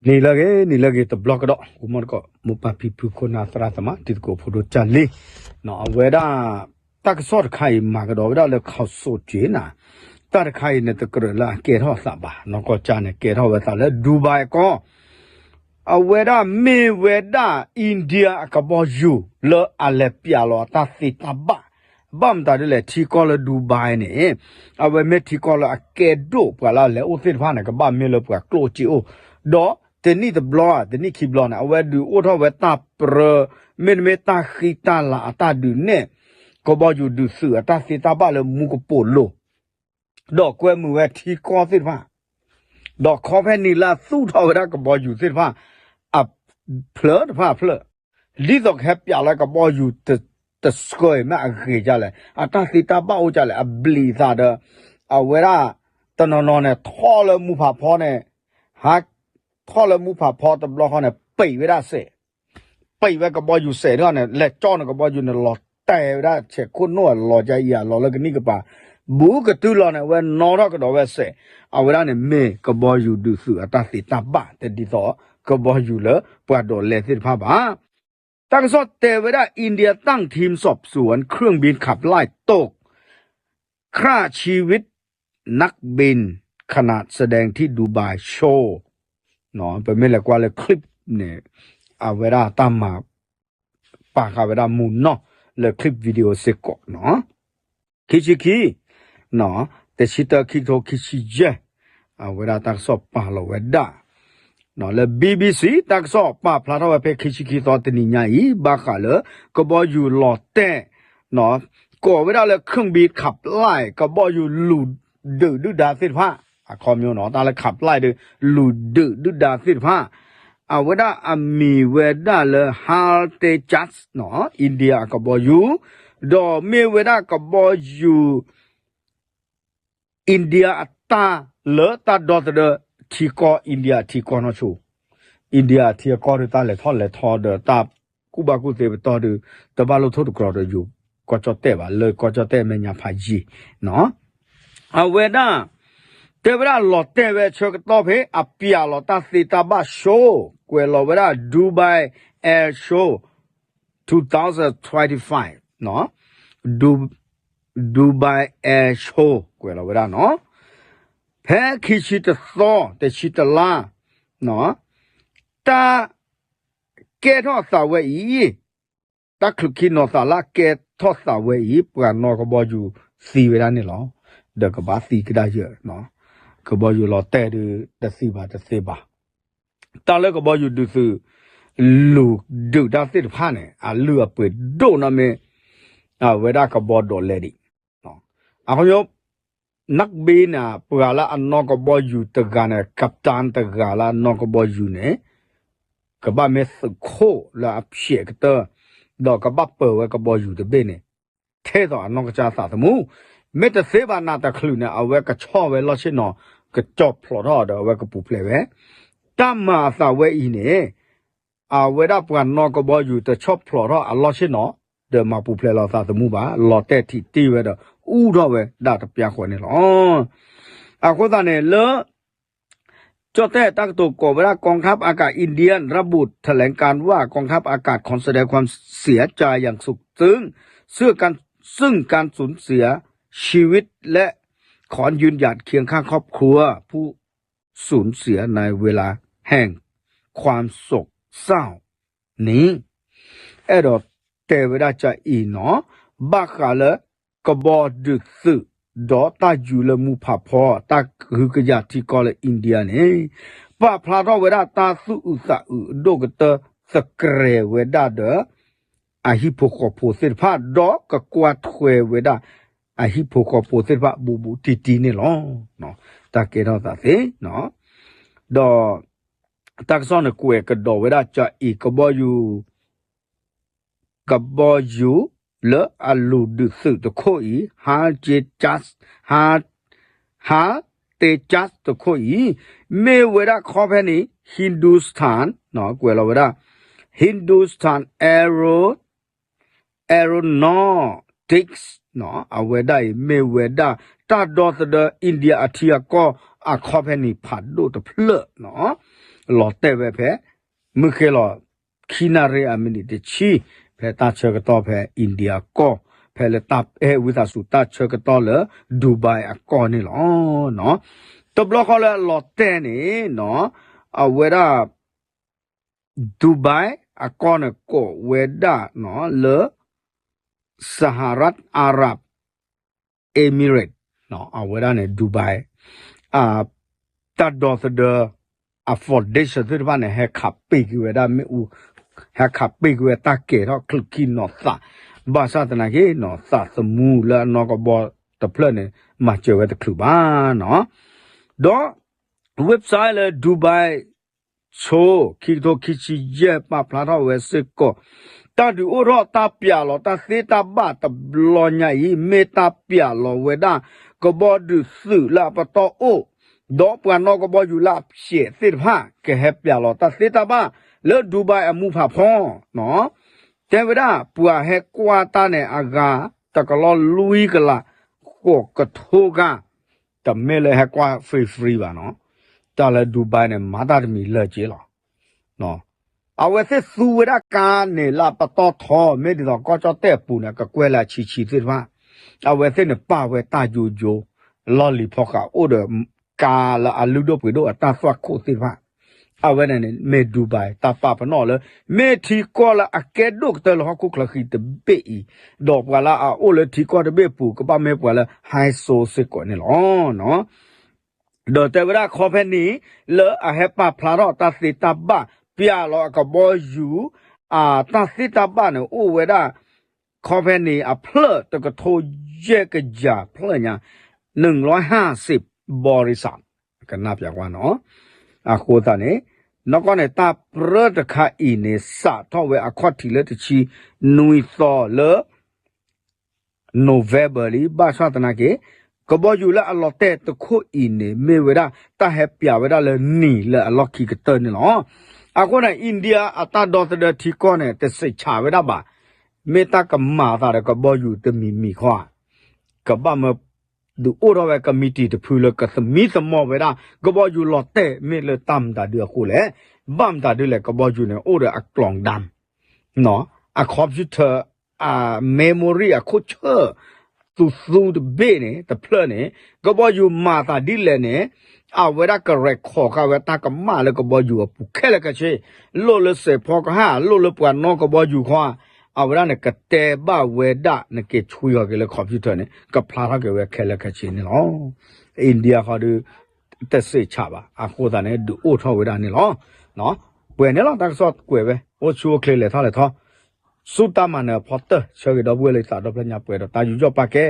နံၤလၢအဂ့ၤ နံၤလၢအဂ့ၤ တဘျီကဒီး ဂီၤမီတကိး မိၢ်ပၢ်ဖံဖု ခိၣ်နၢ်သရၣ်သမါ တံၤသကိးဖိဒိၣ်ကၢ်လံ, အဝဲဒၣ် တၢ်ကစီၣ်တခါအံၤ မၤကဒီးဝဲဒၣ်လၢခီၣ်စိးက့နၤ, တၢ်တခါအံၤန့ၣ် တကြၢးလၢအကဲထီၣ်အသးဘၣ်, နီၢ်ကီၢ်ကၢ်န့ၣ် ကဲထီၣ်ဝဲသးလၢ Dubai အကီၢ် အဝဲဒၣ်မ့ၢ်ဝဲဒၣ် India အကဘီယူၤလၢအလဲၤပျးလီၤအတၢ်သ့တၢ်ဘၣ်, ဘၣ်မတၤဒ်လဲၣ် ထံကီၢ်လၢ Dubai န့ၣ် အဝဲမ့ၢ်ထံကီၢ်လၢအကဲဒိၣ် ပှၤလၢအလဲၤအိၣ်သ့ၣ်တဖၣ်န့ၣ် ကဘၣ်မ့ၢ်လၢပှၤကျိၣ်စ့အိၣ်, ဒီးတနံၣ်တဘျီ တနံၣ်ခံဘျီန့ၣ် အဝဲဒုးအိၣ်ထီၣ်ဝဲတၢ်ပြၢ မ့တမ့ၢ်တၢ်ဃံတၢ်လၤအတၢ်ဒုးနဲၣ် ကဘီယူၤဒုးသုးအတၢ်သ့တၢ်ဘၣ်လၢမူကပိာ်လိၤ ဒီးကွဲမုာ်ဝဲထံကီၢ်သ့ၣ်တဖၣ်, ဒီးခီဖဲန့ၣ်လၢအသူၣ်ထီၣ်ဝဲဒၣ်ကဘီယူၤသ့ၣ်တဖၣ် အဖျၢၣ်တဖၣ်အဖျၢၣ်, ဒ်သိးကဟဲပျးလၢကဘီယူၤတစှၤမ့ၢ်အဂ့ၤဒ်လဲၣ်, အတၢ်သ့တၢ်ဘၣ်အိၣ်ဒ်လဲၣ်, အဘျံးအသးဒီး အဝဲဒၣ် တနီၤနီၤန့ၣ် ထီၣ်လၢမူဖးဖီန့ၣ် ဟး ထီၣ်လၢမူဖးဖီတဘျီဃီန့ၣ် ပံးဝဲဒၣ်စဲး ပံးဝဲကဘီယူၤစဲးတခီန့ၣ် လဲၤကၠီၣ်န့ၣ်ကဘီယူၤန့ၣ် လီၤတဲာ်ဝဲဒၣ်ဆဲးခိၣ်နိၣ်အလီၤကယၤအလီၤလၢကနံၣ်ကပၤ, ဘူးကတုၤလီၤန့ၣ် အဝဲနီၣ်ထီၣ်ကဒီးဝဲစဲး, အဝဲဒၣ်န့ၣ်မ့ၢ်ကဘီယူၤဒုးသုးအတၢ်သ့တၢ်ဘၣ် တဒ်သိးကဘီယူၤလၢပှၤဒိးလဲသ့ၣ်တဖၣ်ဘၣ်. တၢ်ကစီၣ်တဲဝဲဒၣ် India ตั้งทีมสอบสวนเครื่องบินขับไล่ตก ฆ่าชีวิตนักบินขณะแสดงที่ดูไบ show ပမ့ၢ်လဲၤကွၢ်လၢ clip န့ၣ် အဝဲဒၣ်တၢ်မၤ ပာ်ဃာ်ဝဲဒၣ်မူနီၢ်လၢ clip video စ့ၢ်ကီးနီၤ, ခံဆံခံ တဆံတၢ ခံကထိခံဆံယဲၢ်, အဝဲဒၣ်တၢ်ကစီၣ်ပာ်လီၤဝဲဒၣ် လၢ BBC တၢ်ကစီၣ်ပာ်ဖျါထီၣ်ဝဲဖဲခံဆံခံသီတနံၤညါအံၤ ဘၣ်ဃးလၢ ကဘီယူၤလီၤတဲာ် ကိးဝဲဒၣ်လၢ เครื่องบินขับไล่ ကဘီယူၤလူၤဒုးဒုၣ်ဒါသ့ၣ်တဖၣ် အခီပညီနီၤ တၢ်လၢ ขับไล่ ဒီး လူၤဒုးဒုၣ်ဒါသ့ၣ်တဖၣ်, အဝဲဒၣ်အမံၤဝဲဒၣ်လၢ Hal Tejas နီၤ India အကဘီယူၤ, ဒီးမ့ၢ်ဝဲဒၣ်ကဘီယူၤ India အတၢ်လၢတၢ်ဒီသဒၢထံကီၢ် India ထံကီၢ်နီၢ်ဆိ, India ထံအကီၢ်ဒီးတၢ်လဲၤထီၣ်လဲၤထီဒီးတၢ်ကူၣ်ဘၣ်ကူၣ်သ့ပတီၢ်ဒီး တဘၣ်လိၣ်ထိၣ်တကြီၤဒီးယိၤကီၢ်ကၠီၣ်တဲၣ်ဘၣ် လၢကီၢ်ကၠီၣ်တဲၣ်အမဲာ်ညါဖးယံၤနီၤ, အဝဲဒၣ် တဲဝဲဒၣ်လီၤတဲာ်ဝဲဆၢကတီၢ်ဖဲ အပျးလီၤတၢ်သ့တၢ်ဘၣ် show ကွဲးလီၤဝဲဒၣ် Dubai Air Show two thousand twenty-five နီၤ, Du Dubai Air Show ကွဲးလီၤဝဲဒၣ်နီၤ, ဖဲခံဆံတသီ တဆံတလါ တၢ်ကဲထီၣ်သးဝဲအံၤ, တၢ်ချုးခံနီၤသးလၢအကဲထီၣ်သးဝဲအံၤ ပှၤနီၣ်ကဘီယူၤသံဝဲဒၣ်န့ၣ်လီၤ. ဒီးကဘၣ်သံကဒါယၢၢ်, ကဘီယူၤလီၤတဲာ်ဒီး တသံဘၣ်တသ့ဘၣ်. တၢ်လၢကဘီယူၤဒုးသုး လူၤဒုးတၢ်သ့ၣ်တဖၣ်န့ၣ် အလုၢ်အပှ့ၤဒိၣ်နီၢ်မ့ၢ် အဝဲဒၣ်ကဘီဒိးလဲဒံး အခီပညီ နၢ်ကဘ့န့ၣ် ပှၤလၢအနီၣ်ကဘီယူၤတဂၤန့ၣ် ကပတၢၣ်တဂၤလၢအနီၣ်ကဘီယူၤန့ၣ် ကဘၣ်မ့ၢ်သုးခိၣ်လၢအဖျဲးကတၢၢ်, ဒီးကဘၣ်ပၢၤဝဲကဘီယူၤတဘ့ၣ်န့ၣ် ထဲသိးအနီၢ်ကစၢ်သးသမူ, မ့ၢ်တသ့ဘၣ်နးတချုးန့ၣ် အဝဲကဆီၣ်ဝဲလီၢ်ဆ့ၣ်နီၤ ကကၠီၣ်ဖျိးထီၣ်ဒီးအဝဲကပူၤဖျဲးဝဲ, တၢ်မၤအသးဝဲအံၤန့ၣ် အဝဲဒၣ်ပှၤနီၣ်ကဘီယူၤတဆီၣ်ဖျိးထီၣ်အလီၢ်ဆ့ၣ်နီၤ ဒီးမၤပူၤဖျဲးလီၤသးသမူဘၣ်, လီၤတဲာ်ထံၣ်တ့ၢ်ဝဲဒီး အူထီၣ်ဝဲဒၣ်တပျၢ်ဃီန့ၣ်လီၤ. အဃိသတးန့ၣ်လၢ ကၠီၣ်တဲၣ်တၢ်ကတိၤကိးဝဲဒၣ် กองทัพอากาศอินเดียระบุแถลงการณ์ว่ากองทัพอากาศขอแสดงความเสียใจอย่างสุดซึ้ง ซึ่งการ ซึ่งการสูญเสียชีวิตและขอยืนหยัดเคียงข้างครอบครัวผู้สูญเสียในเวลาแห่งความโศกเศร้านี้ အဲၣ်ဒိးတဲဝဲဒၣ်ကအံၤနီၤ, ဘၣ်ဃးလၢ ကဘီဒုးသုး ဒီးတၢ်ယူၤလၢမူဖးဖီ တၢ်ကဟုကယာ်ထံကီၢ်လၢ India န့ၣ် ပာ်ဖျါထီၣ်ဝဲဒၣ်တၢ်သူၣ်အုးသးအုးအဒိၣ်ကတၢၢ် သကြဲးဝဲဒၣ်ဒီး အဟံၣ်ဖိဃီဖိသ့ၣ်တဖၣ် ဒီးကကွၢ်ထွဲဝဲဒၣ် အဟံၣ်ဖိဃီဖိသ့ၣ်တဖၣ် ဘူးဘူးတံၢ်တံၢ်န့ၣ်လီၤ. တၢ်ကဲထီၣ်သးသ့ ဒီး တၢ်ကစီၣ်န့ၣ်ကွဲးကဒီးဝဲဒၣ်ကအံၤ ကဘီယူၤ ကဘီယူၤလၢအလူၤဒုးသုးတခိၣ်အံၤ ဟး ဟး Tejas တခိၣ်အံၤ မ့ၢ်ဝဲဒၣ် company Hindustan ကွဲးလီၤဝဲဒၣ် Hindustan Aero Aeronautics အဝဲဒၣ်အံၤမ့ၢ်ဝဲဒၣ် တၢ်ဒီသဒၢ India အထံအကီၢ်အ company ဖးဒိၣ်တဖျၢၣ်နီၤ. လီၤတဲာ်ဝဲဖဲ မုၢ်ဃ့လီၤ ခံနၣ်ရံၣ်အမံးနံးတဆံ ဖဲတၢ်ဆၢကတီၢ်ဖဲ India ကီၢ် ဖဲလၢတၢ်အဲၣ်ဝံသးစူၤတၢ်ဆၢကတီၢ်လၢ Dubai အကီၢ်န့ၣ်လီၤ. တဘျီဃီလၢအလီၤတဲာ်န့ၣ် အဝဲဒၣ် Dubai အကီၢ်န့ၣ် ကိးဝဲဒၣ်လၢ Saharat Arab Emirates အဝဲဒၣ်န့ၣ် Dubai တၢ်ဒီသဒၢ အ foundation သ့ၣ်တဖၣ်န့ၣ် ဟဲခးပ့ၢ်က့ၤဝဲဒၣ်မ့ၣ်အူ, ဟဲခးပ့ၢ်က့ၤဝဲတၢ်ကဲၤထီၣ်ချုးခံနီၤသး, ဘၣ်ဆၣ်သနာ်က့နီၤ သးသမူလၢအနီၢ်ကဘီတဖျၢၣ်န့ၣ် မၤစၢၤဝဲတချုးဘၣ်နီၤ. ဒီး website လၢ Dubai ဆိ ခံကထိခံဆံယဲၢ် ပာ်ဖျါထီၣ်ဝဲစ့ၢ်ကီး တၢ်ဒုးအိၣ်ထီၣ်တၢ်ပျးလီၤတၢ်သ့တၢ်ဘၣ်တဘျီညါအံၤ မ့ၢ်တၢ်ပျးလီၤဝဲဒၣ် ကဘီဒုးသုးလၢအပတီၢ်အိၣ် ဒီးပှၤနီၢ်ကဘီယူၤလၢအဖျဲးသ့ၣ်တဖၣ် ကဟဲပျးလီၤတၢ်သ့တၢ်ဘၣ်လၢ Dubai အမူဖးဖီ တဲဝဲဒၣ် ပှၤဟဲကွၢ်တၢ်န့ၣ်အဂၤ တကလီၢ်လွံၢ်ကလး ဃိးကထိဂၤ တမ့ၢ်လၢဟဲကွၢ် free free ဘၣ်နီၤ, တၢ်လၢ Dubai န့ၣ် မၤတၢ်တမံၤလၢာ်က့လီၤ. အဝဲသ့ၣ်သူဝဲဒၣ်ကါန့ၣ်လၢအပတီၢ်ထီ မ့ၢ်ဒ်သိးကီၢ်ကၠီၣ်တဲၣ်အပူၤန့ၣ် ကကွဲၢ်လၢအဆံဆံသ့ၣ်တဖၣ်, အဝဲသ့ၣ်န့ၣ်ပာ်ဝဲတၢ်ယိယိ လီၢ်လံၤဖီဃးအိၣ်ဒီးကါလၢအလုၢ်ဒိၣ်ပှ့ၤဒိၣ်အတၢ်သွၣ်ခိၣ်သ့ၣ်တဖၣ်, အဝဲန့ၣ်န့ၣ်မ့ၢ် Dubai တၢ်ပာ်ပနီၣ်လၢ မ့ၢ်ထံကီၢ်လၢအကဲဒိၣ်ကတၢၢ်လၢဟီၣ်ခိၣ်ချၢဃံတဘ့ၣ်အံၤ, ဒီးပှၤလၢအအိၣ်လၢထံကီၢ်တဘ့ၣ်အပူၤ ကဘၣ်မ့ၢ်ပှၤလၢ high soul စ့ၢ်ကီးန့ၣ်လီၤ. ဒီးတဲဝဲဒၣ် company လၢအဟဲပာ်ဖျါထီၣ်တၢ်သ့တၢ်ဘၣ် ပျးလီၤအကဘီယူၤ အတၢ်သ့တၢ်ဘၣ်န့ၣ် အိၣ်ဝဲဒၣ် company အဖျၢၣ်တကထိယဲၢ်ကယၤဖျၢၣ်ညါ နုၢ်လီၤဟၣ်စ့းဘီရံစး ကနၣ်ပျးကွၢ်နီၤ. အဃိသတးန့ၣ် နီၢ်ကီၢ်န့ၣ် တၢ်ပြၢတခါအံၤန့ၣ် စးထီၣ်ဝဲအခီၣ်ထံးလၢတဆံနွံသီလၢ November လံ ဘၣ်ဆၣ်သနာ်က့ ကဘီယူၤလၢအလီၤတဲာ်တခိၣ်အံၤန့ၣ် မ့ၢ်ဝဲဒၣ်တၢ်ဟဲပျးဝဲဒၣ်လၢနံၤလၢအလီၢ်ခံကတၢၢ်န့ၣ်လီၤ. အဃိန့ၣ် India အတၢ်ဒီသဒၢထံကီၢ်န့ၣ် တစံးဆးဝဲဒၣ်ဘၣ်. မ့ၢ်တၢ်ကမၤသးဒီးကဘီယူၤတမံၤမံၤခီဧါ, ကဘၣ်မၢ ဒုးအိၣ်ထီၣ်ဝဲ committee တဖုလၢကသမံသမိးဝဲဒၣ် ကဘီယူၤလီၤတဲာ်မ့ၢ်လၢတၢ်မတၤဒုအဃိလဲၣ်. ဘၣ်မတၤဒုလဲၣ် ကဘီယူၤန့ၣ် အိၣ်ဒီးအကျိၤဒၣ် အ computer အ memory အခိၣ်ဆၢၣ် သူသူတဘ့ၣ်န့ၣ် တဖျၢၣ်န့ၣ် ကဘီယူၤမၤသးဒ်လဲၣ်န့ၣ် အဝဲဒၣ်က record ဃာ်ဝဲတၢ်ကမၣ်လၢကဘီယူၤအပူၤခဲလၢာ်ခဲဆ့, လိၣ်လၢစဲးဖီကဟၣ် လိၣ်လၢပှၤနီၢ်ကဘီယူၤခီ အဝဲဒၣ်န့ၣ် ကတဲဘၣ်ဝဲဒၣ် နက့ၤဆွံဃီၤက့ၤလၢ computer န့ၣ် ကဖျါထီၣ်က့ၤဝဲခဲလၢာ်ခဲဆ့န့ၣ်လီၤ. India ဃီဒီး တစံးဆးဘၣ် အဃိသတးန့ၣ် ဒုးအိၣ်ထီၣ်ဝဲဒၣ်န့ၣ်လီၤ. ပှဲၤန့ၣ်လီၤ တၢ်ကစီၣ်ကွဲးဝဲ အိၣ်ဆူၣ်အိၣ်ချ့လဲၤထီၣ်လဲၤထီ ဆူတၢ်မၤနၢၤအဖီတၢၢ် ဆၢဂ့ၤဒီပုၢ်ဝဲၢ်လၢသးဒီဖျၢၣ်ညါပှဲၤဒီးတၢ်ယူးယီၣ်ပာ်ကဲ